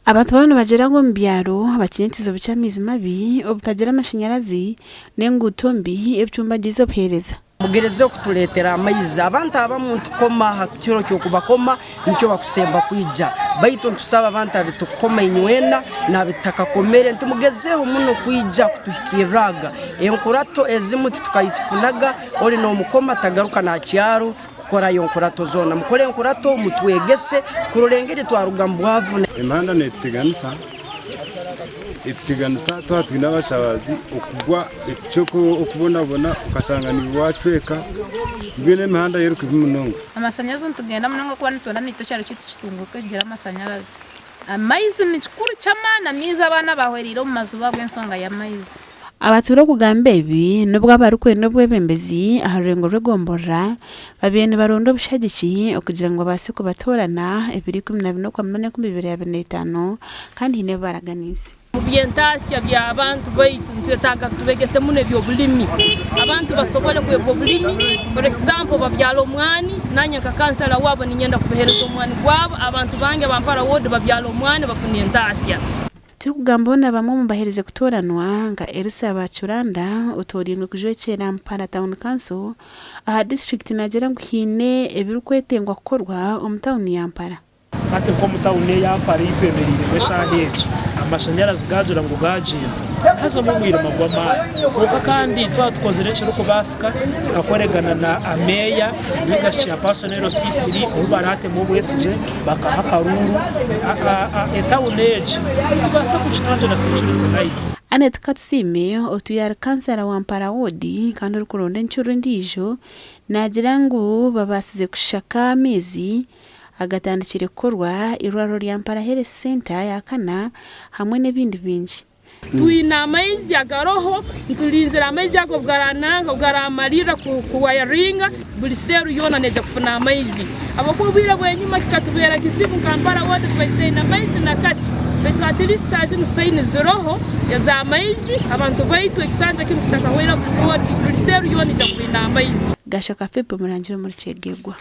Abantu baba nibagira ngu omu byaro bakiine ekizibu ky'amaizi mabi, obutagira amashanyarazi, n'enguuto mbi ebicumbagiize obuheereza. Mugereze kutuleetera amaizi. Abantu abamu nitukoma ha kiro ky'okubakoma nikyo bakusemba kwija. Baitu nitusaba abantu abitukukoma inywena n'abitakakomere nti mugezeeho muno kwija kutuhikirraga. Enkurato ezimu titukazifunaga, oli n'omukoma tagaruka nakyaro kukorayo enkurato zoona. Mukole enkurato mutwegese kurora engeri twaruga mu bwavu. Emihanda netuteganisa, etuteganisa twaba twine abashabazi okugwa epiki okubonabona okashanga niiwe wacweka mbwenu emihanda yo erikubi munonga. Amasanyarazi nitugenda munonga kuba nitwenda naitwe ekyaro kyaitu kitunguuke kigire amasanyarazi. Amaizi nikikuru ky'amaani amaizi abaana bahwereire omu mazibu ahabw'ensonga y'amaizi. Abatuura okugamba ebi n'obu abarikwenda obwebembezi aha rurengo rw'egomborora babaire nibaronda obushagiki okugira ngu babaase kubatoorana ebiro 14 Okwamunana 2025 kandi haine ebi baraganiise. Omu by'entaasya by'abantu baitu nitwetaaga tubegese muno eby'obulimi abantu basobole kwega obulimi for example babyara omwani nanye nka kansala waabo ninyenda kubahereza omwani gwabo abantu bange aba Mpara ward babyara omwani bafune entaasya. Turikugambaho na bamwe omu baherize kutooranwa nka Elisa Bacuranda otoorainwe kujwekyera Mpala Town Council aha disiturikiti naagira ngu haine ebirikwetengwa kukorwa omu tauni ya Mpala. Hati nk'omu tauni eya Mpala ei twemereiremu eshaaha egi, amashanyarazi gaagira ngu gaagyenda hazamu omwirima gw'amaani. Kwonka kandi twaba tukozire ekirikubaasika tukakoregana na meeya ninga shi chairperson LC3 ou baraatemu obwesigye bakaha akaruuru, etawuni egi nitubaasa kugitangira security lights. Annet Katusiime otwire ari kansara wa Mpala Ward kandi orikuronda encuro endiijo naagira ngu babaasize kushaka amaizi agatandikire kukorwa, eirwariro rya Mpala Health Centre yakana hamwe n'ebindi bingi. Twine amaizi agaroho, niturinzira amaizi ago obu garaamarira kuwayaringa, buri seeru yoona neija kufuna amaizi. Ahabw'okuba obwire bw'enyima kikatubeera kizibu nka Mpala ward tubaire tutaine maizi na kati. Baitu at least saaha zinu sayini ziroho ez'amaizi, abantu baitu ekisanja kinu kitakahwaire buri ward, buri seeru yoona eija kuba eine amaizi. Gashaka Philip Murangira omuri Kyegegwa.